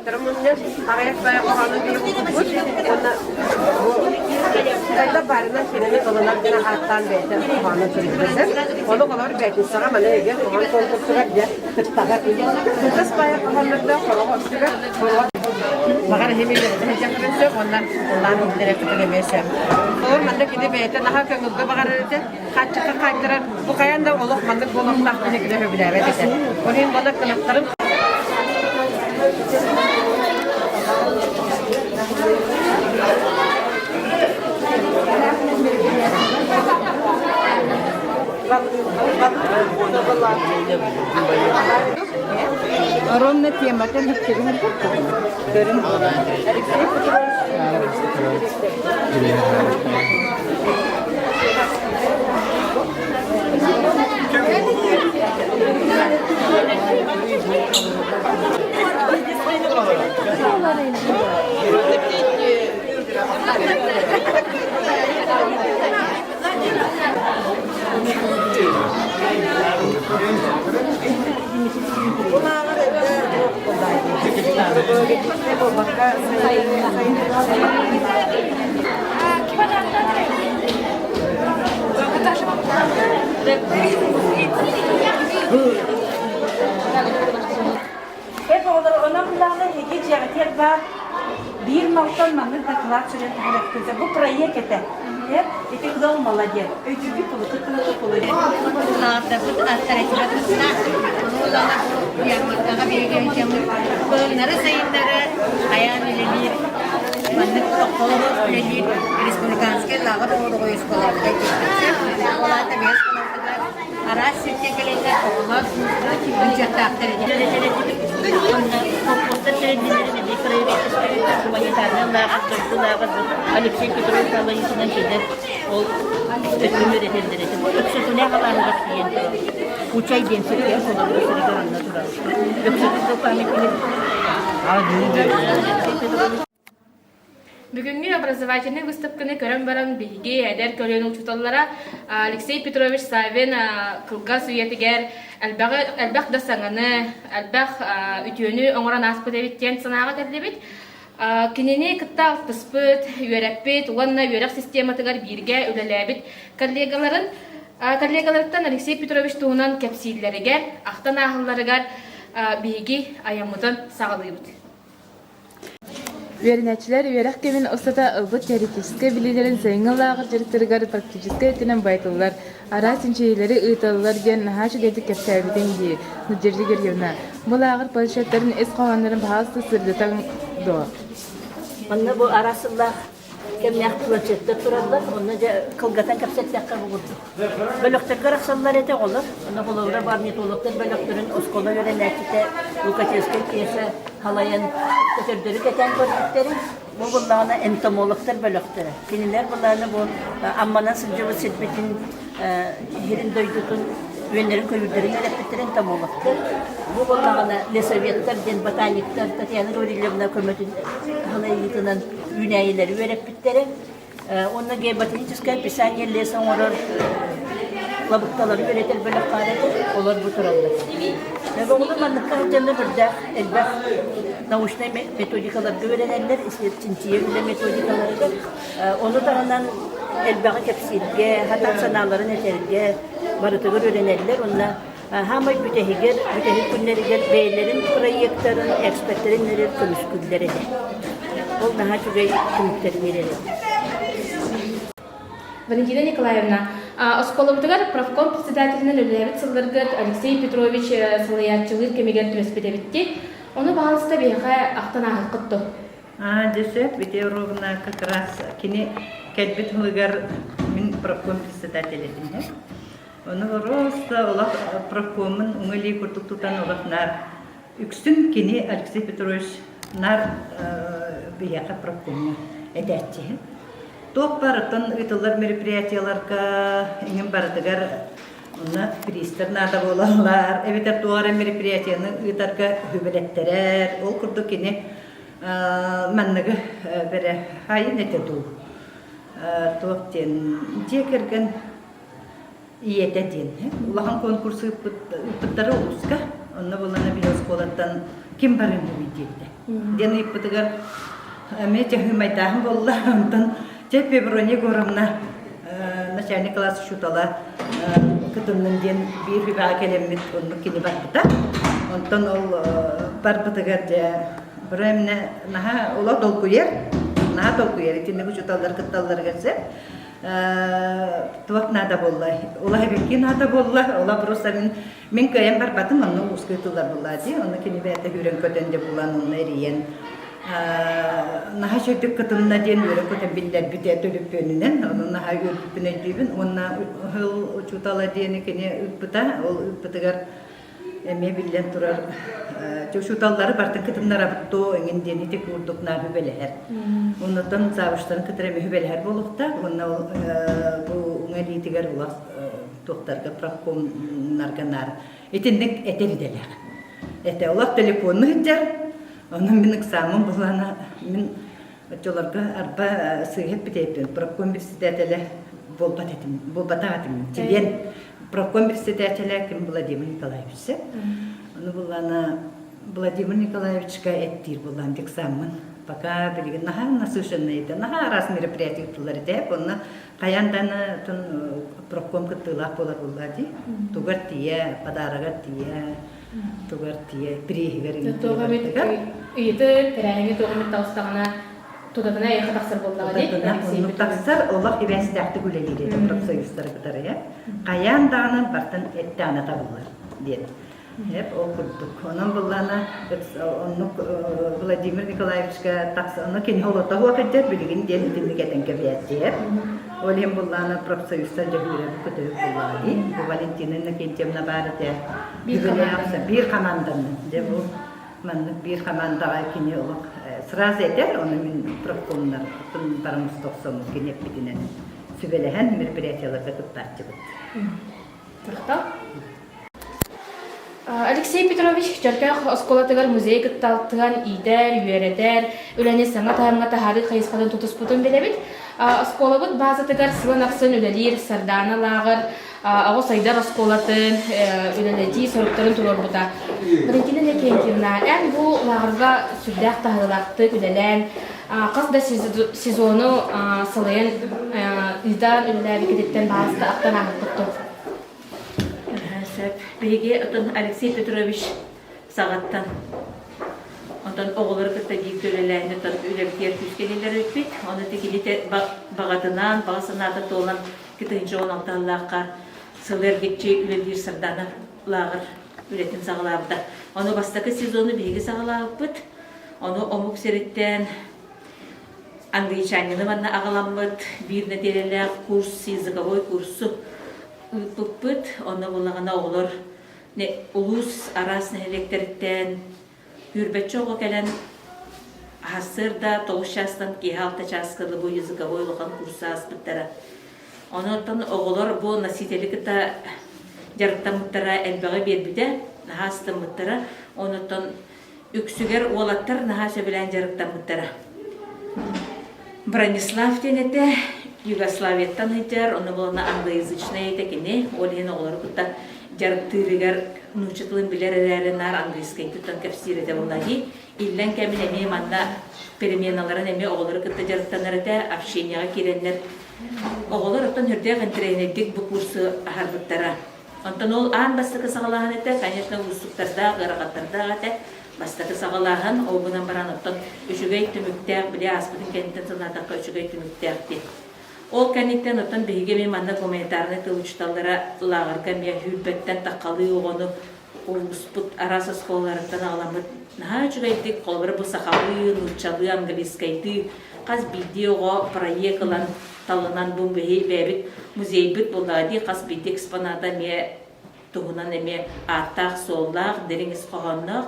художниктары мунньан, аҕыйах баайа хоһоону биир булбуппут. Уонна бу хайдах баарынан кинини ылынар гына ааттаан бэйэтэ хоһоонун суруйбута. Ону холобур бээтинсэҕэ маны өйгө хоһоон конкурсугар дьэ кыттаҕа. Кылгас баайа хоһооннордоох хороҕо өттүгэр хороҕо баҕар эһими үөрэтэ сылдьахпын сөп уонна ыллаан иһиллэриэхпитин эмиэ сөп. Холобур манна кини бэйэтэ наһаа көҥүлгэ баҕарар этэ. Хааччахха хаайтарар бу хайаан да олох маннык буолуохтаах диэн кини сөбүлээбэт этэ. Ол иһин манна кынаттарын Ровно тематын хыттыгын көрүн. Алексей Петрович. Эп оҕолор онон булаҕына эһиги дьиэҕитигэр баар биир малтан маннык доклад сүрэн таһаарыахтыыта. Бу проект этэ. Эп ити ыал мала диэн. Өйдүүгүт тулуту тулуту тулу диэн. Лаҕырдарбыт аттара тутта. Ону бу ярмаркаҕа биһиги кыһыннары сайыннары хайаан үлэлиир маннык тохтоло үлэлиир республиканскай лааҕыр оҕолоро оскуолаларга киирбиттэр. Ол аата биһиги оскуолабытыгар араас сиртэн кэлэннэр оҕолор ынчыктаахтар Холкуостар тэриллиилэрин эмиэ проекттара гуманитарнай лааҕыр, дойду лааҕыр Алексей Петрович салайыытынан кэлэр ол өттүн үөрэтэллэр этэ. Бу Өксөкүлээх алааһыгар тиийэн турар. Учай диэн сиргэ холобур сиригэр онно турар. Өксөкүлээх памятник Алексей Петрович Бүгүҥҥү образовательнай выставканы көрөн баран биһиги эдэр көлүөнэ учууталлара Алексей Петрович Саввин кылгас үйэтигэр элбэҕи элбэх да саҥаны, элбэх үтүөнү оҥорон ааспыт эбит диэн санааҕа кэллибит. Кинини кытта алтыспыт, үөрэппит уонна үөрэх систематыгар бииргэ үлэлээбит коллегаларын коллегаларыттан Алексей Петрович туһунан кэпсииллэригэр, ахтан ааһалларыгар биһиги айаммытын саҕалыыбыт. Үөрэнээччилэр үөрэх кэмин устата ылбыт теоретическай билиилэрин сайыҥҥы лааҕыр дьарыктарыгар практическай өттүнэн байытыллар, араас чинчийиилэри ыыталлар диэн наһаа үчүгэйдик кэпсээбитиҥ дии, Надежда Георгиевна. Бу лааҕыр планшеттарын ис хоһооннорун баһаалыста сырдатаҥ дуо? Манна бу араас сыллаах кэмнээх планшеттар тураллар. Онно дьэ кылгатан кэпсэттэххэ бу курдук. Бөлөхтөргө арахсаллар этэ оҕолор. Онно холобура бу орнитологтар бөлөхтөрүн оскуола үөрэнээччитэ Лукачевскай Кеша халайан көтөрдөрү кэтээн көрбүттэрин. Бу буллаҕына энтомологтар бөлөхтөрө. Кинилэр буллаҕына бу Амманан сылдьыбыт сирбитин иһирин дойдутун үөннэрин көйүүрдэрин үөрэппиттэрин энтомологтар. Бу буоллаҕына лесоведтар диэн ботаниктар Татьяна Гаврильевна көмөтүн салайыытынан үүнээйилэри үөрэппиттэрэ. Уонна геоботаническое описание леса оҥорор лабыкталары үөрэтэр бөлөх баар этэ, олор бу тураллар. Оҕолор манныкка сылдьаннар үрдээх элбэх научнай методикаларга үөрэнэллэр, чинчийэр үлэ методикаларыгар. Ону таһынан элбэҕи кэпсииргэ, хатан санааларын этэргэ барытыгар үөрэнэллэр уонна Хаамай бүтэһигэр, бүтэһик күннэригэр бэйэлэрин проектарын, экспертэрин эрэр көмүскүүллэр этэ. Ол наһаа үчүгэй түмүктэри биэрэр этэ. Валентина Николаевна, оскуолабытыгар профком председателинэн үлэлээбит сылларгыт Алексей Петрович салайааччылыыр кэмигэр түбэспит эбиттик. Ону баһаалыста биһиэхэ ахтан ааһыккыт дуо? Аа, дьэ сөп, ити ровно как раз кини кэлбит сылыгар мин профком председатель этим. Ону просто олох профкомун уҥа илии курдук тутан олох наар үксүн кини Алексей Петрович наар биһиэхэ профкомҥа этээччи. Туох барытын ыытыллар мероприятиеларга иҥин барытыгар онно приистэр наада буолаллар эбэтэр туох эрэ мероприятиены ыытарга үбүлэттэрэр. Ол курдук кини манныгы бэрэ хайын этэ дуу туох диэн дьиэ кэргэн Ийэтэ диэн улахан конкурс ыыппыттара улууска. Онно буоллаҕына биһи оскуолаттан Ким барыан сөбүй диэбитэ. Диэн ыйыппытыгар эмиэ чаһыымайдааһын буолла. Онтон чэ Феврония Егоровна начальник класс учуутала кытыннын диэн биир хүбэҕэ кэлэммит оннук кини барбыта. Онтон ол барбытыгар дьэ быраймне наһаа ула долгуйар, наһаа долгуйар итинник учууталлар кытталларыгар сөп. Туох наада буолла? Ула эбикки наада буолла. Ула просто мин Мин кыайан барбатым, онно улууска ыытыллар буоллаа дии. Онно кини бэйэтэ сүүрэн-көтөн дьэ булан, онно эрийэн наһаа үчүгэйдик кытынна диэн үөрэн-көтөн биллэрбитэ төлөпүөнүнэн. Ону наһаа үөрбүппүн өйдүүбүн. Уонна ыһыл учуутала диэни кини ыыппыта. Ол ыыппытыгар эмиэ биллэн турар учууталлары бартын кытыннарабыт дуо эҥин диэн ити курдук наар үбэлэһэр. Оннуттан завучтарын кытары эмиэ үбэлэһэр буолуохтаах. Уонна ол бу уҥа илиитигэр улас туохтарга профкомнарга наар итинник этэр идэлээх. Этэ олох телефонну сылдьар, онон мин ыксааммын булана мин оччолорго арба сыыһа эппит профком председателэ буолбат этим, буолбатах этим. Чилиэн профком председателэ ким Владимир Николаевич. Ону буллана Владимир Николаевичка эттиир буллан диксаммын. Пока билигин наһаа насыщенный этэ, наһаа араас мероприятие ыытыллар этэ. Онно Хайаан даҕаны оттон профком кыттыылаах буолар буоллаа дии. Тугар тиийэ, подарогар тиийэ, тугар тиийэ, прииһигэр Туох эмит ыйытык, тэрээһиҥҥэ туох эмит таҕыстаҕына, тутатына эйиэхэ тахсар буоллаҕа дии. Тутатына оннук тахсар, олох ибээстээхтик үлэлиир этэ профсоюзтары кытары. Хайаан даҕаны бартан эттэҕинэ табыллар диэн. Эп ол курдук. Онон буллаана оннук Владимир Николаевичка тахса ону кини олото суох идэр билигин диэн итинник этэн кэбиһээччи. Ол иһин буллаана профсоюзтар дьөһүүрэбит көтөбүт буллаҕа дии. Бу Валентина Иннокентьевна баар этэ. Биир хамаанданнан. Дьэ бу маннык биир хамаандаҕа кини олох сразу этэр, ону мин профкомнар баран устохсоммут кини эппитинэн сүбэлэһэн мероприятияларга кыттааччыбыт. Махтал. Алексей Петрович Чөркөөх оскуолатыгар музей кытта алтыһан иитэр, үөрэтэр, үлэни саҥа таһымҥа таһаарыы хайысхатын тутуспутун билэбит. Оскуолабыт баазатыгар сылын ахсын үлэлиир Сардаана лааҕыр оҕо сайдар оскуолатын үлэлэтии соруктарын туруорбута. Валентина Иннокентьевна, эн бу лааҕырга сүрдээх таһыылаахтык үлэлээн, хас да сезону салайан ыытан үлэлээбиккититтэн баҕаста ахтан ааһыппыт дуо? Сөп. Биһиги отон Алексей Петрович саҕаттан онтон оҕолору кытта бииргэ үлэлээһин оттон үлэбитигэр күүскэ киллэрбиппит. Ону тикилите баҕатынан, баҕа санаата туолан 2016 сыллаахха сыл эргиччи үлэлиир Сардаана лааҕыр үлэтин саҕалаабыта. Ону бастакы сезону биһиги саҕалаабыппыт. Ону омук сириттэн англичанины манна аҕаламмыт биир нэдиэлэлээх курс, языковой курсу ыыппыппыт. Онно буоллаҕына оҕолор улуус араас нэһилиэктэриттэн сүүрбэччэ оҕо кэлэн сарсыарда тоҕус чаастан киэһэ алта чааска дылы бу языковой улахан курсу ааспыттара. Онон оҕолор бу носители кытта дьарыктаммыттара элбэҕи биэрбитэ, наһаа астыммыттара. Онуттан үксүгэр уолаттар наһаа сөбүлээн дьарыктаммыттара. Бронислав диэн этэ, Югославияттан сылдьар, ону буолна англоязычнай этэ кини, ол иһин оҕолору кытта дьарыктыырыгар нуучча тылын билэр эрээри наар английскайдыттан кэпсиир этэ буолла дии. Иллэҥ кэмин эмиэ манна переменаларын эмиэ оҕолору кытта дьарыктанар этэ, общениеҕа киирэннэр оҕолор оттон үрдээх интэриэһинэйдик бу курсу аһарбыттара. Онтон ол аан бастакы саҕалааһын этэ, конечно, уустуктардаах, ыарахаттардаах этэ. Бастакы саҕалааһын, ол гынан баран оттон үчүгэй түмүктээх, били ааспытын кэнниттэн санаатахха үчүгэй түмүктээх дии. Ол кэнниттэн оттон биһиги эмиэ манна гуманитарнай тыл учууталлара лааҕырга эмиэ сүүрбэттэн таххалыы оҕону улууспут араас оскуолаларыттан аҕаламмыт наһаа үчүгэйдик, холобура бу сахалыы, нууччалыы, английскайдыы хас биирдии оҕо проект ылан талынан бу биһи бэйэбит музейбыт буоллаҕа дии хас биирдии экспоната эмиэ туһунан эмиэ ааттаах-суоллаах, дириҥ ис хоһоонноох.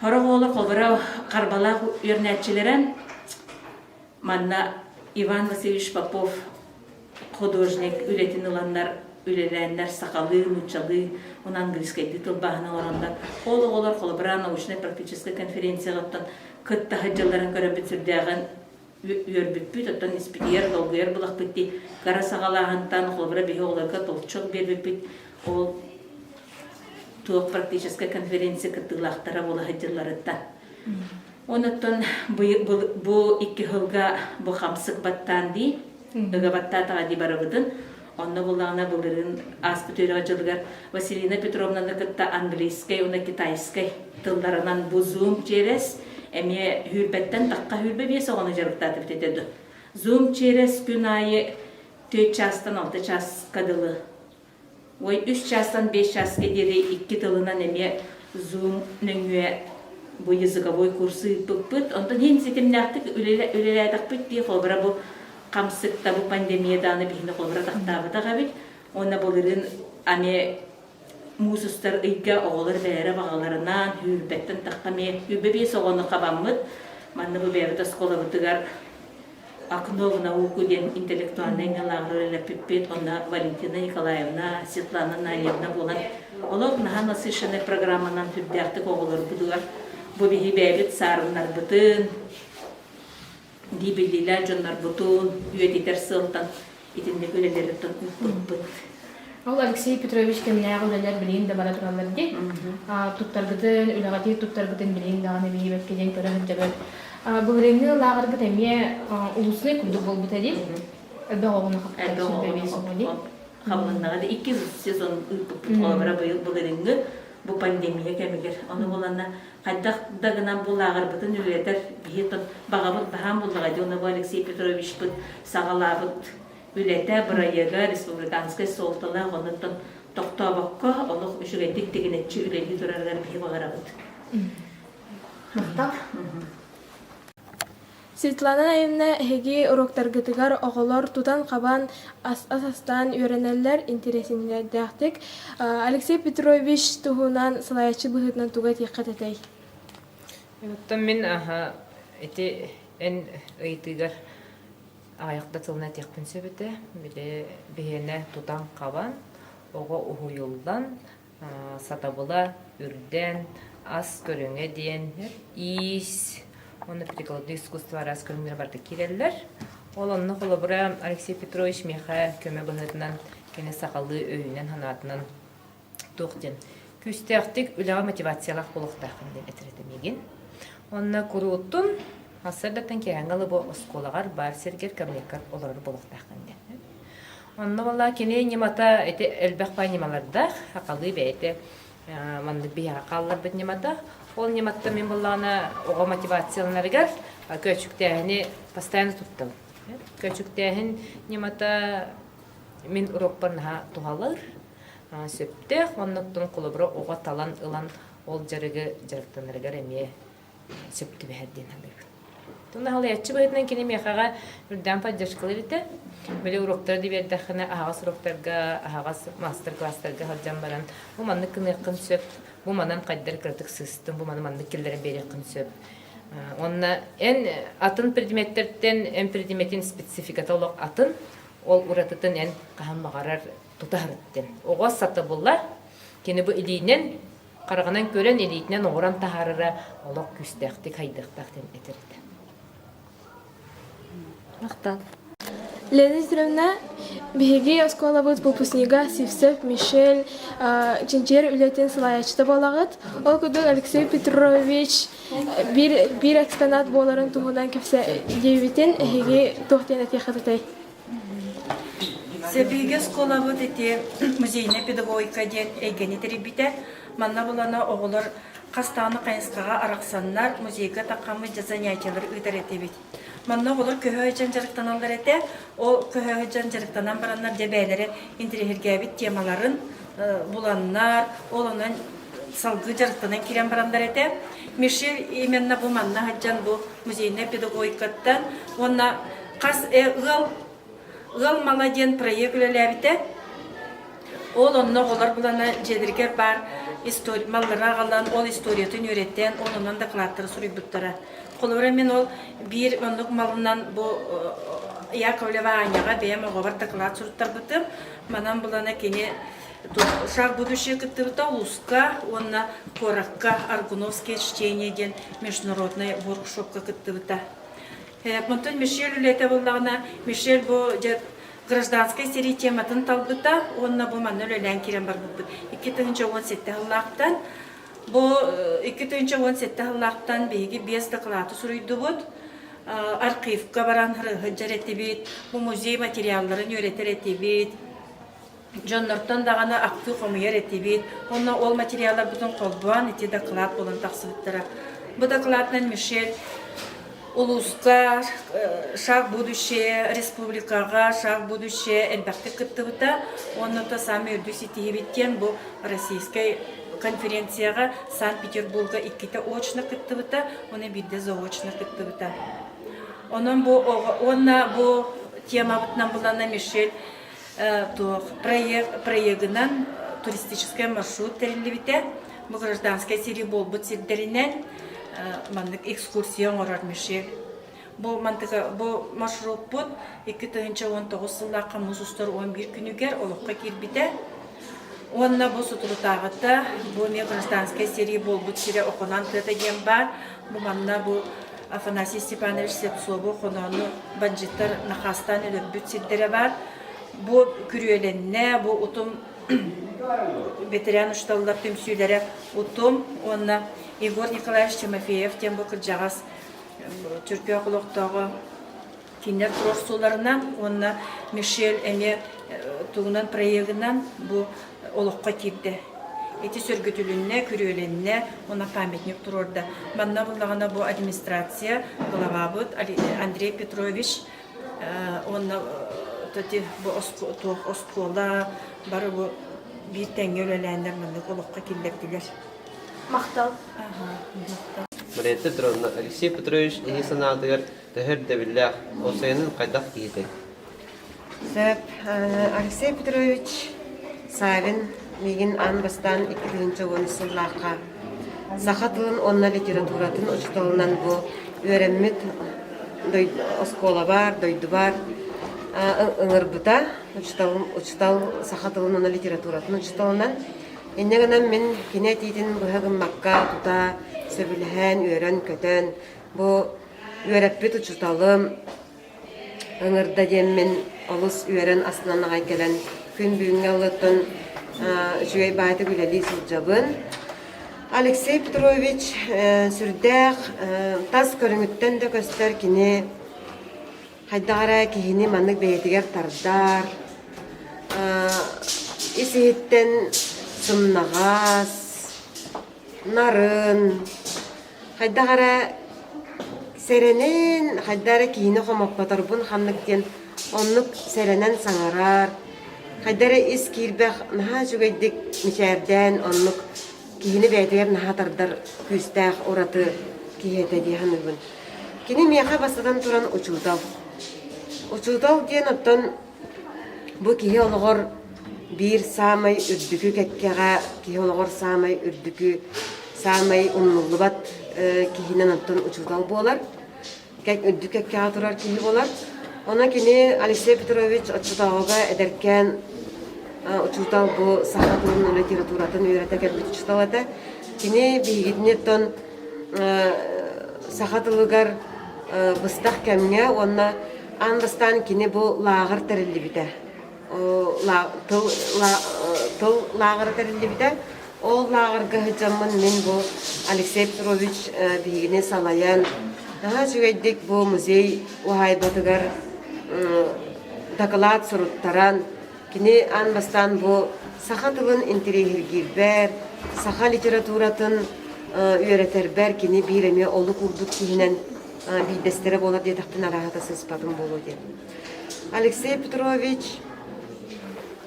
Сорох оҕолор холобура Харбалаах үөрэнээччилэрэ манна Иван Васильевич Попов художник үлэтин ыланнар үлэлээннэр сахалыы, нууччалыы уонна английскайдыы тылбааһын оҥороннор ол оҕолор холобура научнай-практическай конференцияҕыттан кытта сылдьалларын көрөммүт сүрдээҕин үөрбүппүт, оттон испитигэр долгуйар булахпыт дии. Кыра саҕалааһынтан, холобура, биһи оҕолорго толчок биэрбиппит. Ол туох практическай конференция кыттыылаахтара буола сылдьалларыттан. Онуттан бу икки сылга бу хамсык баттаан дии, ыга баттаатаҕа дии барыбытын. Онно буллаҕына былырыын ааспыт үөрэх дьылыгар Василина Петровнаны кытта английскай уонна китайскай тылларынан бу Zoom через эмиэ сүүрбэттэн тахха 25 оҕону дьарыктаатыбыт этэ дуо. Zoom через күн аайы 4 чаастан 6 чааска дылы Ой, үс чаастан 5 чааска диэри икки тылынан эмиэ Zoom нөҥүө бу языковой курсы ыыппыппыт. Онтон иһин ситимнээхтик үлэлээтэхпит дии, холобура бу хамсыкта бу пандемия дааны биһини холобура тахтаабатах эбит. Уонна былырыын эмиэ муус устар ыйга оҕолор бэйэлэрэ баҕаларынан сүүрбэттэн тахха эмиэ 25 оҕону хабаммыт. Манна бу бэйэбит оскуолабытыгар Окно в науку диэн интеллектуальнай лааҕыр үлэлэппиппит. Онно Валентина Николаевна, Светлана Нальевна буолан олох наһаа насыщенный программанан сүрдээхтик оҕолорбутугар бу биһи бэйэбит саарыннарбытын, дии биллиилээх дьоннорбутун үйэтитэр сыалтан итинник үлэлэриттэн ыыппыппыт. Ол Алексей Петрович кэмнээҕи үлэлэр билигин да бара тураллар дии. Туттаргытын, үлэҕитин туттаргытын билигин даҕаны билибэккэ диэн көрө сылдьабыт. Былырыыҥҥы лааҕыргыт эмиэ улуснай курдук буолбута дии. Элбэх оҕону Элбэх оҕону хабылыннаҕа да икки сезон ыыппыппыт холобура быйыл былырыыҥҥы бу пандемия кэмигэр. Ону буланна хайдах да гынан бу лааҕырбытын үлэлэтэр биһи баҕабыт баһаам буллаҕа дии. Ону бу Алексей Петровичпыт саҕалаабыт үлэтэ, бырайыага республиканскай суолталаах, оннуттан тохтообокко олох үчүгэйдик тигинэччи үлэлии турарыгар биһи баҕарабыт. Махтал. Светлана Наевна эһиги уруоктаргытыгар оҕолор тутан-хабан, ас астаан үөрэнэллэр интэриэһинэйдээхтик. Алексей Петрович туһунан салайааччы быһыытынан тугу этиэххит этэй? Оттон мин ити эн ыйытыыгар аҕыйах да тылынан этиэхпин сөп этэ. Били биһиэнэ тутан-хабан, оҕо уһуйуллан, сатабыла үрдээн, ас көрүҥэ диэн иис уонна прикладной искусство араас көрүҥнэрэ барыта киирэллэр. Ол онно холобура Алексей Петрович миэхэ көмө быһыытынан кини сахалыы өйүнэн-санаатынан туох диэн күүстээхтик үлэҕэ мотивациялаах буолуохтааххын диэн этэр этэ миигин. Онно куруутун сарсыардаттан киэһээҥҥи ылы бу оскуолаҕар баар сиргэр кабинеккар олорор буолуохтааххын диэн. Онно буолла кини ньымата ити элбэх баай ньымалардаах, сахалыы бэйэтэ маннык биһиэхэ хаалларбыт ньымата. Ол ньыматтан мин буоллаҕына оҕо мотивацияланарыгар көөчүктээһини постоянно туттабын. Көөчүктээһин ньымата мин урокпар наһаа туһалыыр. Сөптөөх оннуктан холобура оҕо талан ылан ол дьарыгы дьарыктанарыгар эмиэ сөп түбэһэр диэн саныыбын. Туна халыйаччы быһыытынан кини миэхэҕэ үрдээн поддержкалыыр этэ. Били уроктары да биэрдэххинэ аһаҕас уроктарга, аһаҕас мастер-класстарга сылдьан баран бу маннык гыныаххын сөп, бу манан хайдар кыратык сыыстым, бу маны маннык киллэрэн биэриэххин сөп. Уонна эн атын предметтэртэн эн предметин спецификата олох атын, ол уратытын эн хаһан баҕарар тутаһарыттан. Оҕо сатабыла кини бу илиинэн хараҕынан көрөн илиитинэн оҥорон таһаарара олох күүстээхтик хайдыахтаах диэн этэр этэ. Махтал. Лена Ефремовна, биһиги оскуолабыт выпускнига Сивцев Мишель чинчийэр үлэтин салайааччыта буолаҕыт. Ол курдук Алексей Петрович биир, биир экспонат буоларын туһунан кэпсэ диэбитин эһиги туох диэн этиэххит этэй? Сэбиигэ оскуолабыт ити музейная педагогика диэн эйгэни тэрийбитэ. Манна булана оҕолор хас даҕаны хайысхаҕа арахсаннар музейга таххаммыт дьэ занятиелары ыытар этибит. Манна оҕолор көһө сылдьан дьарыктаналлар этэ. Ол көһө сылдьан дьарыктанан бараннар дьэ бэйэлэрэ интэриэһиргээбит темаларын буланнар, ол онон салгыы дьарыктанан киирэн бараннар этэ. Мишель именно бу манна сылдьан бу музейная педагогикаттан уонна Хас ыал Ыал мала диэн проект үлэлээбитэ. Ол онно оҕолор булана дьиэлэригэр баар история маллары аҕалан, ол историятын үөрэтэн, ол онон докладтары суруйбуттара. Холобура мин ол биир оннук малынан бу Яковлева Аняҕа бэйэм оҕобор доклад суруттарбытым. Манан булана кини Шаг будущее кыттыбыта улууска уонна куоракка Аргуновское чтение диэн международный воркшопка кыттыбыта. Онтон Мишель үлэтэ буоллаҕына, Мишель бу дьэ Гражданскай сэрии тематын талбыта уонна бу манна үлэлээн киирэн барбыппыт. 2017 сыллаахтан бу 2017 сыллаахтан биһиги биэс дакылааты суруйдубут. Архивка баран сылдьар этибит, бу музей материалларын үөрэтэр этибит. Дьоннортон даҕаны ахтыы хомуйар этибит. Уонна ол материалларбытын холбоон ити дакылаат буолан тахсыбыттара. Бу дакылаатынан Мишель улууска «Шаг будущее» республикаҕа «Шаг будущее» элбэхтик кыттыбыта. Уонна то саамай үрдүк ситиһиибит диэн бу российскай конференцияҕа Санкт-Петербурга иккитэ очно кыттыбыта, уонна биирдэ заочно кыттыбыта. Онон бу уонна бу темабытынан булана Мишель туох проект проегынан туристическай маршрут тэриллибитэ. Бу гражданскай сэрии буолбут сирдэринэн маннык экскурсия оҥорор Мишель. Бу мантыка бу маршруппут 2019 сыллаахха муус устар 11 күнүгэр олоххо киирбитэ. Уонна бу соторутааҕыта бу эмиэ гражданскай сэрии буолбут сирэ Охонан тыата диэн баар. Бу манна бу Афанасий Степанович Слепцову Хоноону бандьыттар нахаастаан өлөрбүт сирдэрэ баар. Бу күрүөлэннэ, бу утум ветеран учууталлар түмсүүлэрэ утум уонна Егор Николаевич Тимофеев диэн бу кырдьаҕас Чөркөөх олохтооҕо кинилэр туруорсууларынан уонна Мишель эмиэ тугунан проегынан бу олоххо киирдэ. Ити сөргүтүлүннэ, күрүөлэннэ уонна памятник туруорда. Манна буллаҕына бу администрация главабыт Андрей Петрович уонна бу оскуола бары бу биир тэҥҥэ үлэлээннэр маннык олоххо киллэрдилэр. Махтал. Мария Петровна, Алексей Петрович иһи санаатыгар төһө ирдэбиллээх, уопсайынан хайдах киһитэй? Сөп. Алексей Петрович Савин миигин аан бастаан 2010 сыллаахха саха тылын уонна литературатын учууталынан бу үөрэммит оскуолабар, дойдубар ыҥырбыта. Учууталым, учуутал саха тылын уонна литературатын учууталынан. Инньэ гынан мин кини этиитин быһа гыммакка тута сөбүлэһэн, үөрэн-көтөн бу үөрэппит учууталым ыҥырда диэммин олус үөрэн астынан аҕай кэлэн күн бүгүҥҥэ ылыттан үчүгэй баайдык үлэлии сылдьабын. Алексей Петрович сүрдээх тас көрүҥүттэн да көстөр кини хайдах эрэ киһини маннык бэйэтигэр тардар, ис-иһиттэн сымнаҕас, нарын, хайдах эрэ сэрэнэн, хайдах эрэ киһини хомоппоторбун ханнык диэн оннук сэрэнэн саҥарар, хайдах эрэ ис киирбэх наһаа үчүгэйдик мичээрдээн оннук киһини бэйэтигэр наһаа тардар күүстээх ураты киһи этэ дии саныыбын. Кини миэхэ бастатан туран учуутал. Учуутал диэн оттон бу киһи олоҕор биир саамай үрдүкү кэккэҕэ, киһи олоҕор саамай үрдүкү, саамай умнуллубат киһинэн оттон учуутал буолар. Үрдүк кэккэҕэ турар киһи буолар. Онон кини Алексей Петрович оччотооҕуга эдэркээн учуутал бу саха тылын литературатын үөрэтэ кэлбит учуутал этэ. Кини биһигитини оттон саха тылыгар быстах кэмҥэ уонна аан бастаан кини бу лааҕыр тэриллибитэ. Тыл, тыл лааҕыра тэриллибитэ. Ол лааҕырга сылдьаммын мин бу Алексей Петрович биһигини салайан наһаа үчүгэйдик бу музей уһаайбатыгар дакылаат суруттаран Кини аан бастаан бу саха тылын интэриэһиргиирбэр, саха литературатын үөрэтэрбэр кини биир эмиэ олук уурбут киһинэн биирдэстэрэ буолар диэтэхпин арааһата сыыспатым буолуо диэн. Алексей Петрович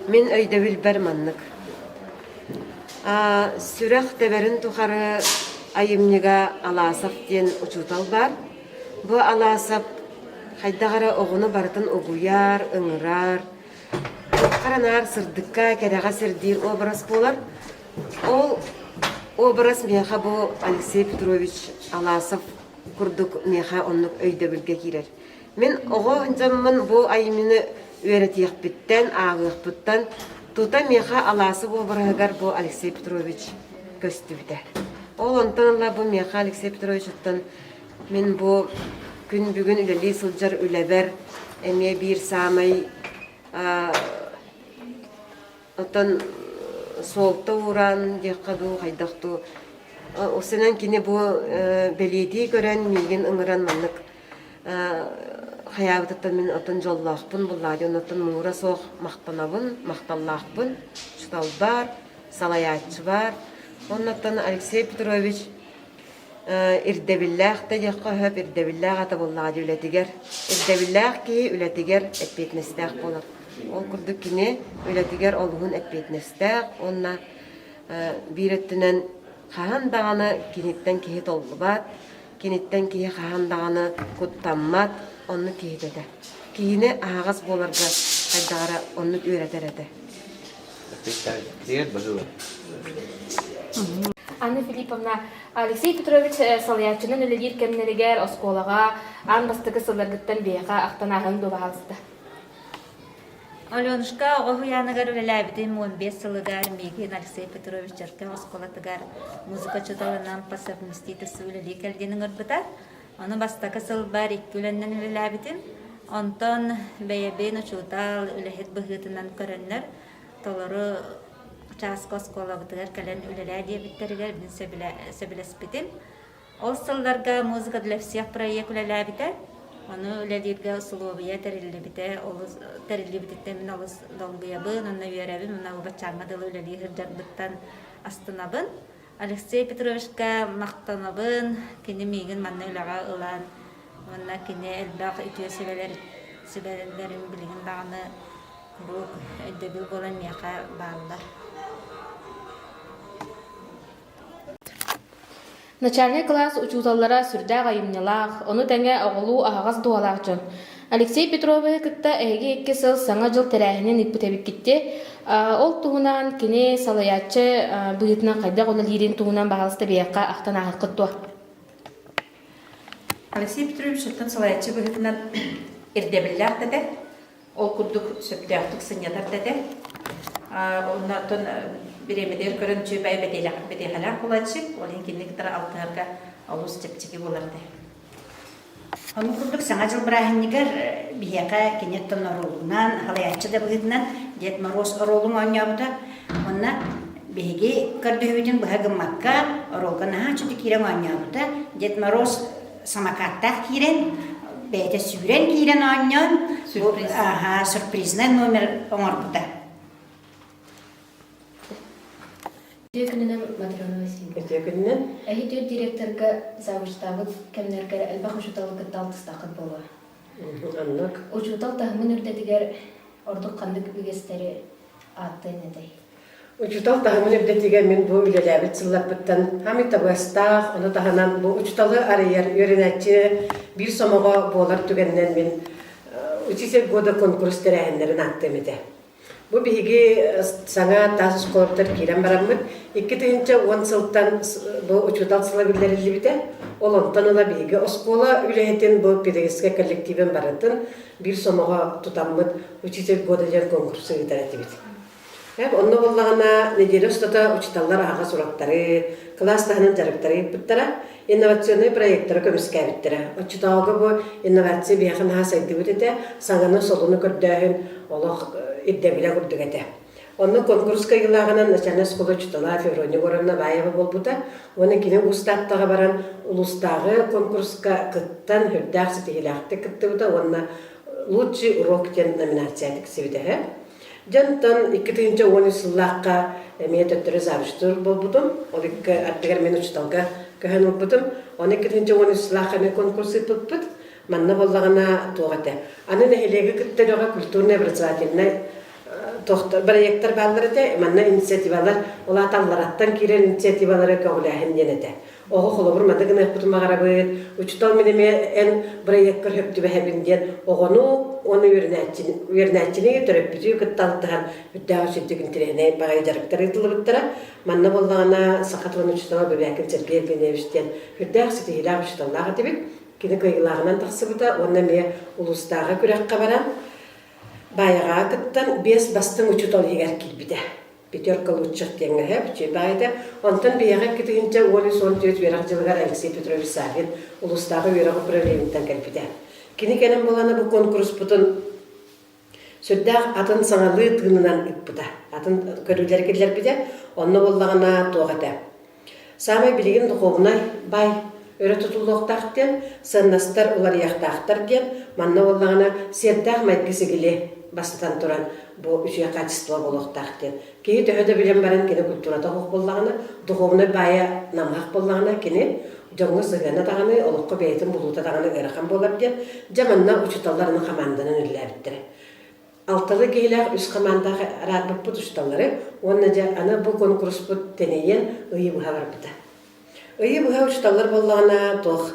мин өйдөбүлбэр маннык. Сүрэх тэбэрин тухары айымньыга Аласов диэн учуутал баар. Бу Аласов хайдах эрэ оҕону барытын угуйар, ыҥырар, Харанаар сырдыкка, кэрэҕэ сирдиир образ буолар. Ол образ миэхэ бу Алексей Петрович Аласов курдук миэхэ оннук өйдөбүлгэ киирэр. Мин оҕо дьоммун бу айымньыны үөрэтиэхпиттэн, ааҕыахпыттан тута миэхэ Аласов обраһыгар бу Алексей Петрович көстүбүтэ. Ол онтон ыла бу миэхэ Алексей Петровичтан Мин бу күн бүгүн үлэлии сылдьар үлэбэр эмиэ биир саамай Оттон суолта уураан диэххэ дуу, хайдах дуу. Усунан кини бу бэлиэтии көрөн миигин ыҥыран маннык хайаабытыттан мин оттон дьоллоохпун буллаа диэн оттон муҥура суох махтанабын, махталлаахпын. Учууталбар, салайааччыбар. Оннуттан Алексей Петрович ирдэбиллээх да диэххэ сөп, ирдэбиллээх ата буоллаҕа дии үлэтигэр. Ирдэбиллээх киһи үлэтигэр эппиэтинэстээх буолар. Ол курдук кини үлэтигэр олуһун эппиэтинэстээх уонна биир өттүнэн хаһан даҕаны киниттэн киһи толлубат, киниттэн киһи хаһан даҕаны куттаммат, оннук киһитэ этэ. Киһини аһаҕас буоларга хайдах эрэ оннук үөрэтэр этэ. Анна Филипповна, Алексей Петрович салайааччынан үлэлиир кэмнэригэр оскуолаҕа аан бастакы сылларгыттан биһиэхэ ахтан ааһыҥ дуо баһаалыста? Аленушка оҕо уһуйааныгар үлэлээбитим 15 сылыгар миигин Алексей Петрович Чөркөөх оскуолатыгар музыка учууталынан по совместительству үлэлии кэлдиэн ыҥырбыта. Ону бастакы сылбар икки үлэннэн үлэлээбитим. Онтон бэйэбин учуутал, үлэһит быһыытынан көрөннөр толору чааска оскуолабытыгар кэлэн үлэлээ диэбиттэригэр мин сөбүлэспитим. Ол сылларга «Музыка для всех» проект үлэлээбитэ. Ону үлэлииргэ усулуобуйа тэриллибитэ, олус тэриллибититтэн мин олус долгуйабын, уонна үөрэбин, уонна баччааҥҥа дылы үлэлии сылдьарбыттан астынабын. Алексей Петровичка махтанабын, кини миигин манна үлэҕэ ылан уонна кини элбэх үтүө сүбэлэр, сүбэлэрин билигин даҕаны куруук өйдөбүл буолан миэхэ бааллар. Начальнай кылаас учууталлара сүрдээх айымньылаах, ону тэҥэ оҕолуу аһаҕас дууһалаах дьон. Алексей Петровиһы кытта эһиги икки сыл Саҥа дьыл тэрээһинин ыыппыт эбиккит Ол туһунан кини салайааччы быһыытынан хайдах үлэлиирин туһунан баһаалыста биһиэхэ ахтан ааһыаххыт дуо? Алексей Петрович оттон салайааччы быһыытынан ирдэбиллээх да этэ, ол курдук сөптөөхтүк сынньатар да этэ. Онно оттон бириэмэтигэр көрөн үчүгэй бэтиэхэлээх буолааччы, ол иһин кинини кытары алтыһарга олус чэпчэки буолар этэ. Оннук курдук Саҥа дьыл бырааһынньыгар биһиэхэ кини оттон оруолунан, халайааччы да быһыытынан Дед Мороз оруолун оонньообута. Уонна биһиги көрдөһүүбүтүн быһа гыммакка, оруолга наһаа үчүгэй киирэн оонньообута. Дед Мороз самокаттаах киирэн, бэйэтэ сүүрэн киирэн оонньоон, аха, сюрпризнай номер оҥорбута. Үтүө күнүнэн Матрена Васильевна. Үтүө күнүнэн. Эһи түөрт директорга завучтаабыт кэмнэргэр элбэх учууталы кытта алтыстаххыт буолуо. Оннук. Учуутал таһымын үрдэтигэр ордук ханнык үгэстэри ааттыан этэй? Учуутал таһымын үрдэтигэр мин бу үлэлээбит сылларбыттан хаамый табыгастаах, ону таһынан бу учууталы арыйар үөрэнээччи биир сомоҕо буолар түгэнинэн мин Учитель года конкурс тэрээһиннэрин ааттыам этэ. Бу биһиги саҥа таас оскуолабытыгар киирэн бараммыт, 2010 сылтан бу учуутал сыла биллэриллибитэ. Ол онтон ыла биһиги оскуола үлэһитин бу педагогическай коллективын барытын биир сомоҕо тутаммыт «Учитель года» диэн конкурсу ыытар этибит. Онно буоллаҕына неделя устата учууталлар аһаҕас уроктары, кылаас таһынан дьарыктары ыыппыттара, инновационнай проектары көмүскээбиттэрэ. Оччотооҕуга бу инновация биһиэхэ наһаа сайдыбыт этэ, саҥаны, солуну көрдөөһүн олох ирдэбилэ курдук этэ. Онно конкурс кыайыылааҕынан начальнай оскуола учуутала Феврония Егоровна Баева буолбута уонна кини Уус Тааттаҕа баран улуустааҕы конкурска кыттан сүрдээх ситиһиилээхтик кыттыбыта уонна «Лучший урок» диэн номинация тиксибитэ. Дьэ онтон 2013 сыллаахха эмиэ төттөрү завучтуур буолбутум. Ол икки ардыгар мин учууталга көһөн ылбытым. Оны 2013 сыллаахха эмиэ конкурс ыыппыппыт. Манна буоллаҕына туох этэ. Аны нэһилиэги кытта үлэҕэ культурно-образовательнай туохтар проектар бааллар этэ. Манна инициативалар, ол аата аллараттан киирэр инициативалары көҕүлээһин диэн этэ. Оҕо холобур маннык гыныахпытын баҕарабыт, учуутал мин эмиэ эн бырайыаккар сөп түбэһэбин диэн оҕону уонна үөрэнээччини, үөрэнээччини төрөппүтү кытта алтыһан үрдээх үчүгдүк интэриэһинэй баҕайы дьарыктар ыытыллыбыттара. Манна буоллаҕына саха тылын учуутала Бөбөкин Сергей Евгеньевич диэн үрдээх ситиһиилээх учууталлаах этибит. Кини кыайыылааҕынан тахсыбыта уонна эмиэ улуустааҕы күрэххэ баран Баайаҕаҕа кыттан биэс бастыҥ учуутал иһигэр киирбитэ. Пятерка лучших диэҥҥэ сөп, үчүгэй баҕайы Онтон биһиэхэ 2013-14 үөрэх дьылыгар Алексей Петрович Саввин улуустааҕы үөрэх управлениетыттан кэлбитэ. Кини кэлэн буолана бу куонкуруспутун Сүрдээх атын саҥалыы тыынынан ыппыта, атын көрүүлэри киллэрбитэ. Онно буоллаҕына туох этэ? Саамай билигин духуобунай баай өрө тутуллуохтаах диэн, сыаннастар уларыйыахтаахтар диэн, манна буоллаҕына сиэрдээх майгы-сигили бастатан туран бу үчүгэй хаачыстыба буолуохтаах диэн. Киһи төһө да билэн баран кини культурата суох буоллаҕына, духуобунай баайа намыһах буоллаҕына, кини дьоҥҥо сыһыана даҕаны, олоххо бэйэтин булуута даҕаны ыарахан буолар диэн, дьэ манна учууталлар аны хамаанданан үлэлээбиттэрэ. Алталыы киһилээх үс хамаандаах араарбыппыт учууталлары уонна дьэ аны бу куонкуруспут тэнийэн ыйы быһа барбыта. Ыйы быһа учууталлар буоллаҕына туох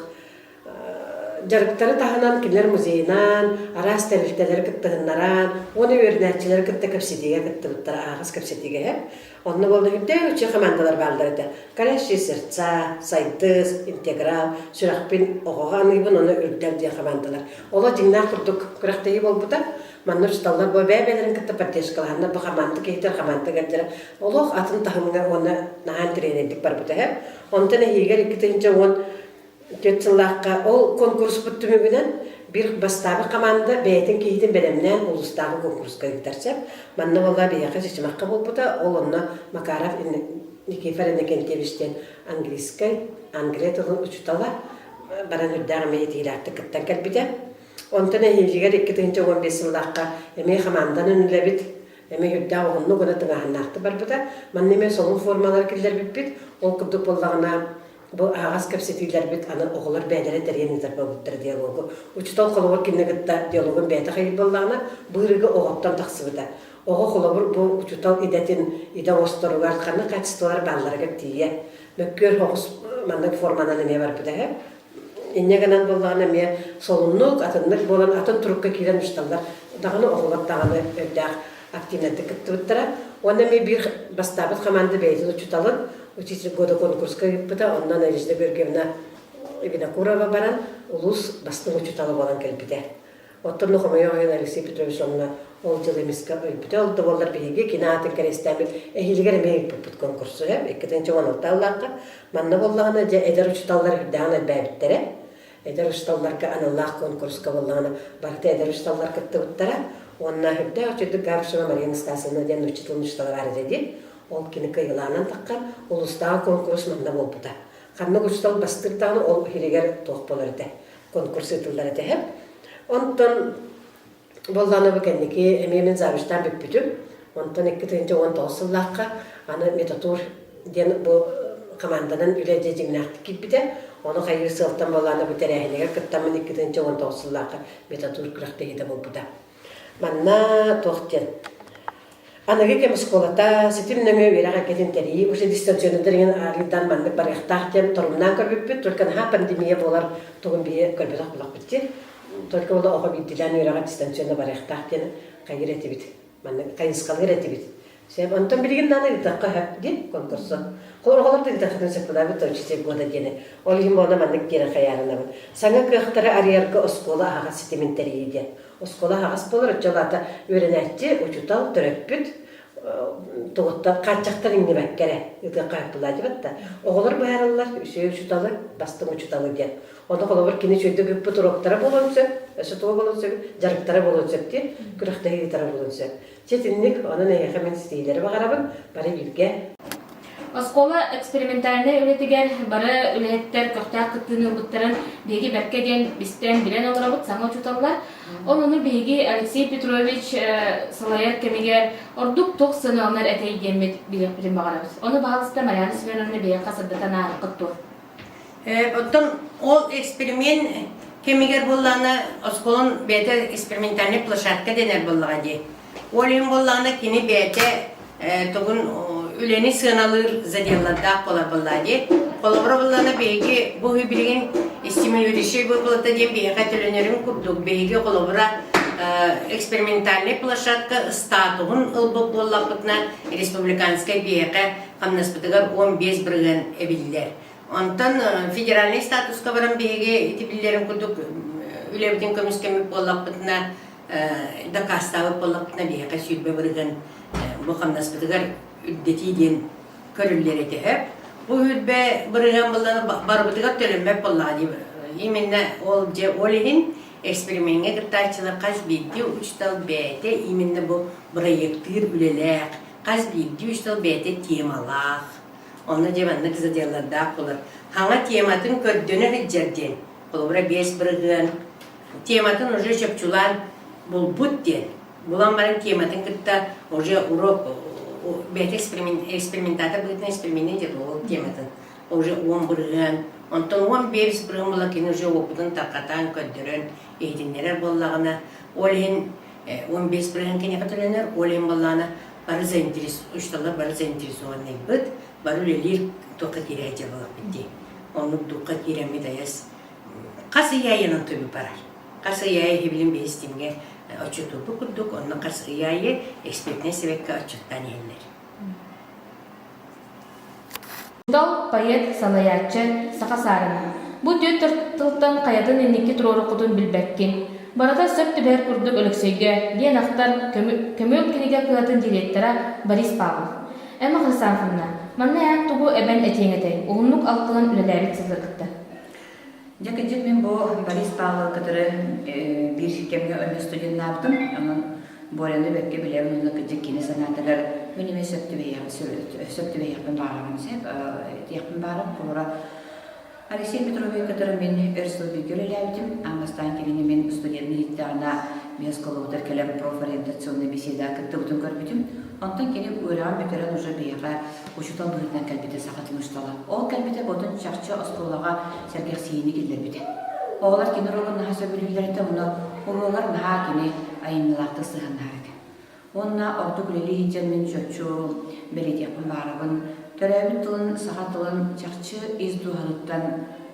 дьарыктары таһынан кинилэр музейынан, араас тэрилтэлэри кыттыһыннаран уонна үөрэнээччилэри кытта кэпсэтиигэ кыттыбыттара аһаҕас кэпсэтиигэ иһэр. Онно буолла үрдээх үчүгэй хамаандалар бааллар этэ. Горящие сердца, Сайдыс, Интеграл, Сүрэхпин оҕоҕо аныыбын уонна Үрдэл диэн хамаандалар. Олох дьиҥнээх курдук күрэхтэһии буолбута. Манна учууталлар бу бэйэ-бэйэлэрин кытта поддержкалаһаннар бу хамаанда киһитэр хамаанда кэлдэрэ олох атын таһымҥа уонна наһаа интэриэһинэйдик барбыта үһү. Онтон эһиигэр 2014 сыллаахха ол конкурспут түмүгүнэн биир бастаабыт хамаанда бэйэтин киһитин бэлэмнээн улуустааҕы конкурска ыытар сөп. Манна буолла биһиэхэ Чычымахха буолбута, ол онно Макаров Никифор Иннокентьевич диэн английскай, англия тылын учуутала баран үрдээх эмиэ итиилээхтик кыттан кэлбитэ. Онтон эһиилигэр 2015 сыллаахха эмиэ хамаанданан үлэбит эмиэ үрдээх уһуннук уонна тыҥааһыннаахтык барбыта. Манна эмиэ солун формалары киллэрбиппит. Ол курдук буоллаҕына бу аһаҕас кэпсэтиилэрбит аны оҕолор бэйэлэрэ тэрийэн ыытар буолбуттара диалогу. Учуутал холобур кинини кытта диалогун бэйэтэ хайыыр буоллаҕына, быырыгы оҕоттон тахсыбыта. Оҕо холобур бу учуутал идэтин идэ оҥосторугар ханнык хаачыстыбалар баалларыгар тиийэ мөккүөр соҕус маннык форманан эмиэ барбыта үһү. Инньэ гынан буоллаҕына эмиэ солуннук, атыннык буолан атын турукка киирэн учууталлар даҕаны оҕолор даҕаны өйдөөх активнайдык кыттыбыттара. Уонна эмиэ биир бастаабыт хамаанда бэйэтин учууталын Учитель года конкурска ыыппыта, онно Надежда Георгиевна Винокурова баран улуус бастыҥ учуутала буолан кэлбитэ. Оттон хомойуох иһин Алексей Петрович онно ол дьыл эмискэ өлбүтэ. Ол да буоллар биһиги кини аатын кэриэстээбит эһиилигэр эмиэ ыыппыппыт конкурсу 2016 сыллаахха. Манна буоллаҕына дьэ эдэр учууталлар үрдээҕин элбээбиттэрэ. Эдэр учууталларга аналлаах конкурска буоллаҕына барыта эдэр учууталлар кыттыбыттара. Уонна үрдээх үчүгдүк Габышева Мария Анастасьевна диэн учуутал учуутала баар этэ дии. Ол кини кыайыылаанан таххан улуустааҕы конкурс манна буолбута. Ханнык учуутал бастыыр даҕаны ол иһигэр туох буолар этэ конкурс ыытыллар этэ. Онтон буоллаҕына бу кэнники эмиэ мин завучтаан бүппүтүм. Онтон 2019 сыллаахха аны метатур диэн бу команданан үлэ дьэ дьиҥнээхтик киирбитэ. Ону хайыы сыалтан буоллаҕына бу тэрээһинигэр кыттаммын 2019 сыллаахха метатур күрэхтэһиитэ буолбута. Манна туох диэн Аныгы кэм оскуолата ситим нөҥүө үөрэх эйгэтин тэрийии уже дистанционнайдар иҥин арыйдан маннык барыахтаах диэн торумнаан көрбүппүт. Только наһаа пандемия буолар тугун биһи көрбөтөх булахпыт дии. Только ол оҕо биирдилээн үөрэҕэ дистанционно барыахтаах диэн хайыыр этибит. Маннык хайысхалыыр этибит. Сөп. Онтон билигин даҕаны ыытыахха сөп диэн конкурсу. Холор оҕолор да ыытыаххытын сөп буолаабыт учитель года диэни. Ол иһин буолла маннык диэн хайаарынабын. Саҥа кыахтары арыйарга оскуола аһаҕас ситимин тэрийии диэн. Оскуола аһаҕас буолар, оччо улаата үөрэнээччи, учуутал, төрөппүт тугуттан хааччахтан иҥнибэккэ эрэ ытыахха сөп буолааччыбат да. Оҕолор быһаараллар үчүгэй учууталы, бастыҥ учууталы диэн. Ону холобур кини үчүгэйдик ыыппыт уруоктара буолуон сөп, өссө туга буолуон сөп, дьарыктара буолуон сөп диэн күрэхтэһии ыытара буолуон сөп. Чэ итинник, онон эһиэхэ мин ситиһиилэри баҕарабын, бары бииргэ. Оскуола экспериментальнай үлэтигэр бары үлэһиттэр көхтөөх кыттыыны ылбыттарын биһиги бэркэ диэн истэн билэн олоробут саҥа учууталлар. Ол ону биһиги Алексей Петрович салайар кэмигэр ордук туох сыаналанар этэй диэммит билиэхпитин баҕарабыт. Ону баһаалыста Марьяна Семеновна биһиэхэ сырдатан ааһыккыт дуо? Оттон ол эксперимент кэмигэр буоллаҕына оскуолам бэйэтэ экспериментальнай площадка дэнэр буоллаҕа дии. Ол иһин буоллаҕына кини бэйэтэ тугун үлэни сыаналыыр заделлардаах буолар буоллаҕа дии. Холобура буоллаҕына биһиги бу билигин стимулирующий выплата диэн биһиэхэ төлөнөрүн курдук биһиги холобура экспериментальнай площадка статуһун ылбыт буоллахпытына республиканскай биһиэхэ хамнаспытыгар 15% эбиллэр. Онтон федеральнай статуска баран биһиги ити биллэрин курдук үлэбитин көмүскэммит буоллахпытына, дакаастаабыт буоллахпытына биһиэхэ 20% бу хамнаспытыгар үрдэтии диэн көрүллэр этэ. Бу 20% буоллаҕына барыбытыгар төлөммөт буоллаҕа дии. Именно ол дьэ ол иһин. Эксперимеҥҥэ кыттааччылар хас биирдии учуутал бэйэтэ именно бу бырайыактыыр үлэлээх, хас биирдии учуутал бэйэтэ темалаах. Онно дьэ маннык заделлардаах буолар. Хаҥа тематын көрдөнө сылдьар диэн. Холобура 5% тематын уже чопчулаан булбут диэн. Булан баран тематын кытта уже урок бэйэтэ экспериментатор быһыытынан эксперименин диэн ол тематын уже 10%, онтон 15% була кини уже опытын тарҕатан, көрдөрөн, иһитиннэрэр буоллаҕына, ол иһин 15% киниэхэ төлөнөр, ол иһин буоллаҕына бары заинтерес, учууталлар бары заинтересованныйбыт, бары үлэлиир туохха киирээччи буоллахпыт дии. Оннук духха киирэммит айас хас ый аайынан төбү барар. Хас ый аайы иһибилин биһистимҥэ отчуттуурбут курдук, онно хас ый аайы экспертнэй сэбэккэ отчуттаан иһэллэр. Учуутал, поэт, салайааччы, саха саарына. Бу түөрт тылтан хайатын инники туруоруккутун билбэккин. Барыта сөп түбэһэр курдук Өлөксөйгө, диэн ахтар Көмүөл кинигэ кыһатын директора Борис Павлов. Эмма Хрисанфовна, манна эн тугу эбэн этиэҥ этэй, уһуннук алтыһан үлэлээбит сыллар кытта? Дьэ, кырдьык мин бу Борис Павловы кытары биир кэмҥэ өлө студеннаабытым. Онон Боряны бэркэ билэбин уонна кырдьык кини санаатыгар мин эмиэ сөп түбэһиэхпин сөп түбэһиэхпин баҕарабын сөп этиэхпин баҕарабын. Холобура, Алексей Петровиһы кытары мин өр сыл бииргэ үлэлээбитим. Аан бастаан кинини мин студенныы иһиттэҕинэ биэс оскуолабытыгар кэлэн профориентационнай беседаҕа кыттыбытын көрбүтүм. Онтон кини үөрэҕин бүтэрэн уже биһиэхэ учуутал быһыытынан кэлбитэ саха тылын учуутала. Ол кэлбитэ ботун чахчы оскуолаҕа сэргэхсийиини киллэрбитэ. Оҕолор кини уруогун наһаа сөбүлүүллэр этэ, онно уруогар наһаа кини айымньылаахтык сыһыаннаһар этэ. Уонна ордук үлэлии сылдьан мин чочу бэлиэтиэхпин баарабын, төрөөбүт тылын, саха тылын чахчы ис дууһатыттан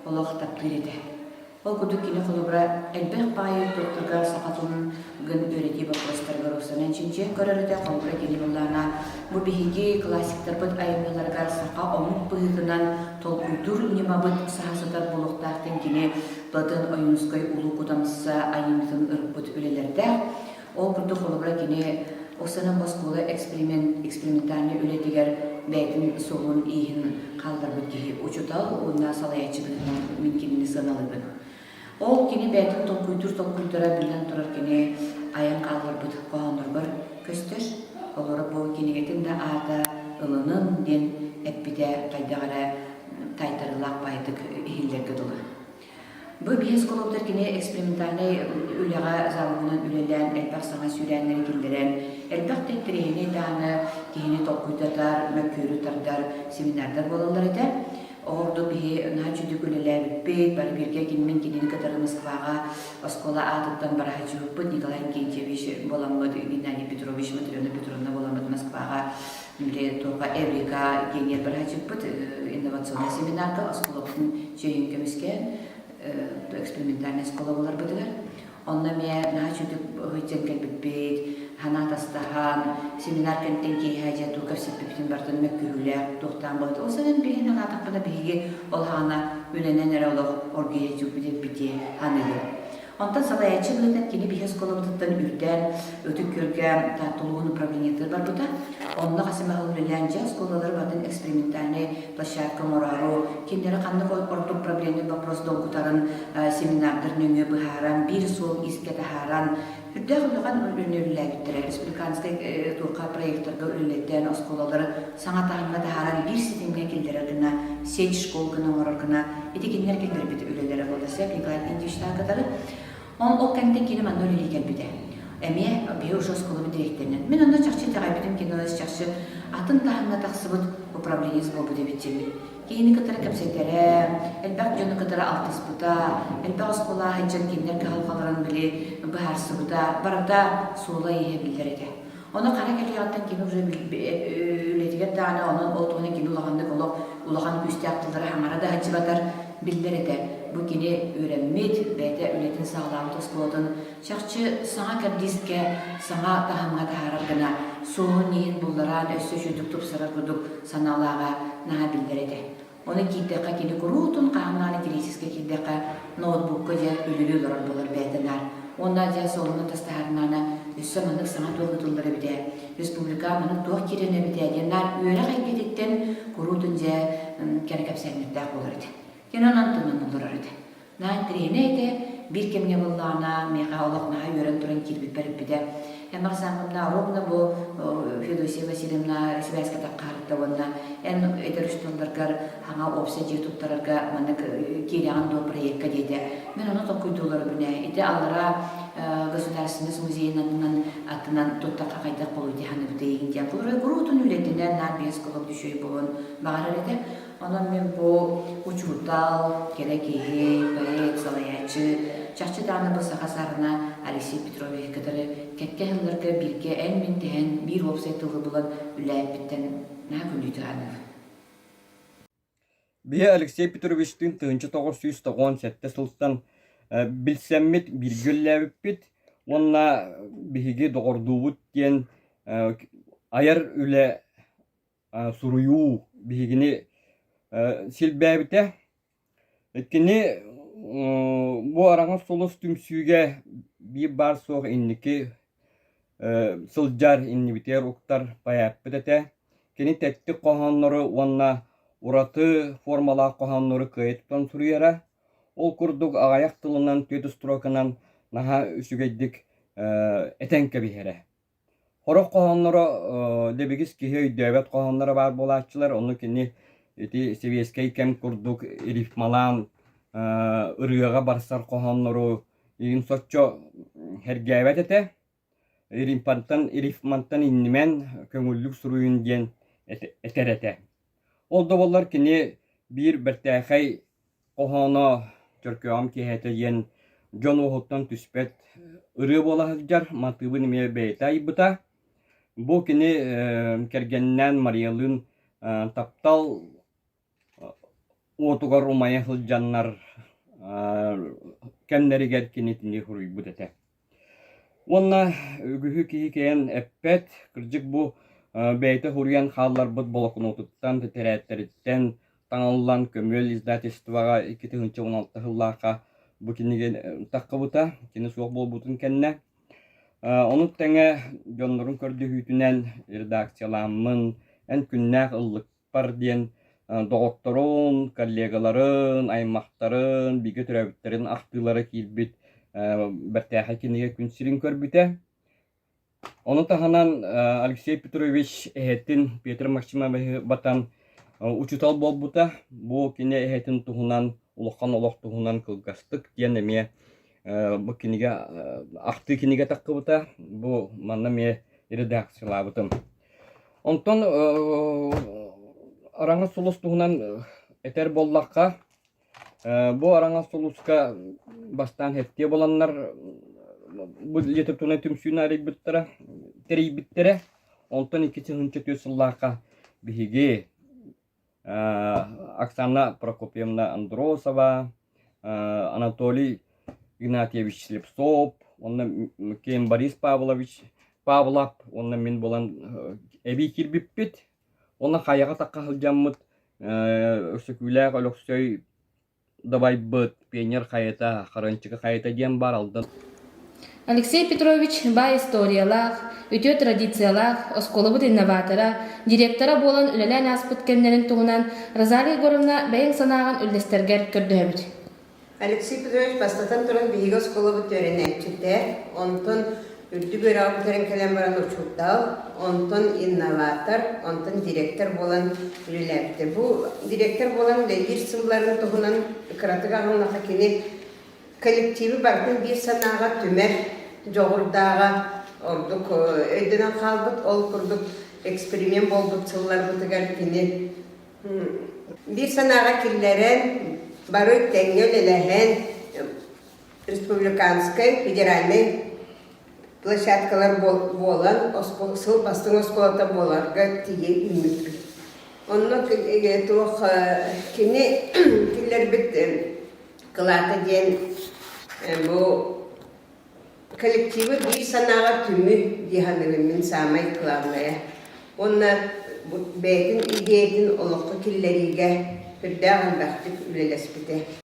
олох таптыыр этэ. Ол курдук кини холобура элбэх баайы туохтарга саха тылын гын үөрэтии боппуруостарыгар устунан чинчийэн көрөр этэ. Холобура кини былаана бу биһиги классиктарбыт айымньыларыгар саха омук быһыытынан толкуйдуур ньымабыт саһа сытар буолуохтаахтан кини Платон Ойуунускай Улуу Кутамса айымньытын ырыппыт үлэлэрдээх. Ол курдук холобура кини Оксана оскуола эксперимент экспериментальнай үлэтигэр бэйэтин суолун-ииһин хаалларбыт киһи учуутал уонна салайааччы быһыытынан мин кинини сыаналыыбын. Ол кини бэйэтин толкуйдуур толкуйдара биллэн турар кини айан хаалларбыт хоһоонноругар көстөр. Олоро бу кинигэтин да аата ылынын диэн эппитэ хайдах эрэ таайтарыылаах баайдык иһиллэргэ дылы. Бу биэс кулууптар кини экспериментальнай үлэҕэ завуһунан үлэлээн, элбэх саҥа сүүрээннэри киллэрэн, элбэх да интэриэһинэй даҕаны киһини толкуйдатар, мөккүөрү тардар семинардар буолаллар этэ. Оҕордук биһи наһаа үчүгдүк үлэлээбиппит, бары бииргэ мин кинини кытары Москваҕа оскуола аатыттан бараһаччыбыппыт Николай Инкентьевич буоламмыт, Геннадий Петрович, Матрена Петровна буоламмыт Москваҕа били туохха Эврика гениер бараһаччыппыт инновационнай семинарга оскуолабытын чиэһин көмүскээн экспериментальнай оскуола буоларбытыгар онно эмиэ наһаа үчүгдүк ыһыйтан кэлбиппит, санаа тастаһан, семинар кэнниттэн киэһэ дьэ туох кэпсэппиппитин барытын мөккүһүүлээх туохтаан буолбут. Ол санаан билигин санаатахпына биһиги ол хаана үлэнэн эрэ олох оргуйа сүүрбүт эбиппит саныыбын. Онтон салайааччы быһыытынан кини биһи оскуолабытыттан үрдээн Ытык Күөлгэ Таатта улууһун управлениетыгар барбыта. Онно хас эмэ сыл үлэлээн дьэ оскуолалары барытын экспериментальнай площадка оҥороору, кинилэри ханнык ордук проблемный вопрос долгутарын семинардар нөҥүө быһааран, биир суол искэ таһааран, үрдээх улахан үлэни үлэлээбиттэрэ. Республиканскай туохха проектарга үлэлэтэн, оскуолалары саҥа таһымҥа таһааран биир ситимҥэ киллэрэр гына, сеть школ гына оҥорор гына ити кинилэр киллэрбит үлэлэрэ буолла сөп Николай Ильичтаах кытары. Ол ол кэмтэн кини манна үлэлии кэлбитэ. Эмиэ биһи уже оскуолабыт дириэктэринэн. Мин онно чахчы итэҕэйбитим кини чахчы атын таһымҥа тахсыбыт управленец буолбут эбит дьиҥмит. Киһини кытары кэпсэтэрэ, элбэх дьону кытары алтыспыта, элбэх оскуола сылдьан кинилэр кыһалҕаларын били быһаарсыбыта, барыта суола-ииһэ биллэр этэ. Ону хара кэлиэҕиттэн кини уже үлэтигэр даҕаны онон ол туһунан кини улаханнык олох улахан күүстээх тыллары хаҥара да сылдьыбатар биллэр этэ. Бу кини үөрэммит, бэйэтэ үлэтин саҕалаабыт оскуолатын чахчы саҥа кэрдиискэ, саҥа таһымҥа таһаарар гына суолун-ииһин булларан өссө үчүгдүк тупсарар курдук санаалааҕа наһаа биллэр этэ. Ону киирдэххэ кини куруутун хаһан кризискэ киирдэххэ ноутбукка дьэ үлүлүү олорор буолар бэйэтэ наар. Уонна дьэ солуну тастаһарнаана өссө маннык саҥа туох ыытыллар эбитэ, республика маннык туох киирэн эбитэ диэн наар үөрэх эйгэтиттэн куруутун дьэ кэрэ кэпсээннэрдээх буолар этэ. Кини онон тынан олорор этэ. Наан интэриэһинэй этэ. Биир кэмҥэ буоллаҕына, миэхэ олох наһаа үөрэн туран киирбиппэр эппитэ. Эн Оксановна, ровно бу Федосия Васильевна сибээскэ таххаһарта уонна эн эдэр учууталларгар хаҥа уопсай дьиэ туттарарга маннык киирэҕин дуо проекка диэтэ. Мин ону толкуйдууларбын ээ. Ити аллараа Государственность музейын аннынан аттынан туттахха хайдах буолуй дии саныыбытый диэн. Куруутун үлэтинэн наар биэс кулук үчүгэй буолуон баҕарар этэ. Онон мин бу учуутал, кэрэ киһи, поэт, салайааччы, чахчы даҕаны бу саха саарына Алексей Петровиһы кытары кэккэ сылларга бииргэ эн-мин тэһэн биир уопсай тылы булан үлэлээбиппиттэн наһаа күндүтүк саныыбын. Биһи Алексей Петровичтыын 1997 сылтан билсэммит бииргэ үлэлээбиппит уонна биһиги доҕордуубут диэн айар үлэ суруйуу биһигини силбээбитэ. Кини бу Араҥас сулус түмсүүгэ биир баар суох инники сылдьар, иннибитигэр уктар поэппыт этэ. Кини тэттик хоһооннору уонна ураты формалаах хоһооннору кыайа тутан суруйара. Ол курдук аҕыйах тылынан, түөрт строканан наһаа үчүгэйдик этэн кэбиһэрэ. Сорох хоһоонноро дэбигис киһи өйдөөбөт хоһоонноро баар буолааччылар, ону кини ити сэбиэскэй кэм курдук рифмалаан ырыаҕа барсар хоһооннору игин соччо сэргээбэт этэ. Рифмантан рифмантан иннимэн көҥүллүк суруйун диэн этэр этэ. Ол да буоллар кини биир бэртээхэй Хоһооно Чөркөөҕүм киэһэтэ диэн дьон уоһуттан түспэт ырыа буола сылдьар, матыыбын эмиэ бэйэтэ айбыта. Бу кини кэргэнинээн Мариялыын таптал уотугар умайа сылдьаннар кэмнэригэр кини итини суруйбут этэ. Уонна үгүһү киһи кэйэн эппэт, кырдьык бу бэйэтэ суруйан хаалларбыт болокунуотуттан, тэтэрээттэриттэн таҥыллан Көмүөл издательствоҕа 2016 сыллаахха бу кинигэ таххыбыта, кини суох буолбутун кэннэ. Ону тэҥэ дьоннорун көрдөһүүтүнэн редакцияламмын, эн күннээх ыллык Пар диэн доҕотторун, коллегаларын, аймахтарын, бииргэ төрөөбүттэрин ахтыылара киирбит бэртээхэй кинигэ күн сирин көрбүтэ. Ону таһынан Алексей Петрович эһэтин Петр Максимовиһы батан учуутал буолбута. Бу кини эһэтин туһунан улахан олох туһунан кылгастык диэн эмиэ бу кинигэ ахтыы кинигэ таххыбыта. Бу манна эмиэ редакциялаабытым. Онтон Араҥас сулус туһунан этэр буоллахха, бу Араҥас сулуска бастаан хэттиэ буоланнар бу литературнай түмсүүнү арыйбыттара, тэрийбиттэрэ. Онтон 2004 сыллаахха биһиги Оксана Прокопьевна Андросова, Анатолий Игнатьевич Слепцов уонна ким Борис Павлович Павлов уонна мин буолан эбии киирбиппит. Уонна хайаҕа тахха сылдьаммыт Өксөкүүлээх Өлөксөй Дабайбыт, Пионер хайата, Харанчыка хайата диэн баар Алдан. Алексей Петрович баай историялаах, үтүө традициялаах, оскуолабыт инноватора, директора буолан үлэлээн ааспыт кэмнэрин туһунан Розалия Егоровна бэйэҥ санааҕын үллэстэргэр көрдөһөбүт. Алексей Петрович бастатан туран биһиги оскуолабыт үөрэнээччитэ, онтон үрдүк үөрэҕи бүтэрэн кэлэн баран учуутал, онтон инноватор, онтон директор буолан үлэлээбитэ. Бу директор буолан үлэлиир сылларын туһунан кыратык аҕыннаха кини коллективы барытын биир санааҕа түмэр дьоҕурдааҕа ордук өйдөнөн хаалбыт. Ол курдук эксперимент буолбут сылларбытыгар кини биир санааҕа киллэрэн, бары тэҥҥэ үлэлэһэн республиканскай, федеральнай площадкалар буолан, сыл бастыҥ оскуолата буоларга тиийэ үүммүппүт. Онно туох кини киллэрбит кылаата диэн бу коллективы биир санааҕа түмүү дии саныыбын мин саамай кылаабынайа. Уонна бэйэтин идеятын олоххо киллэриигэ сүрдээх элбэхтик үлэлэспитэ.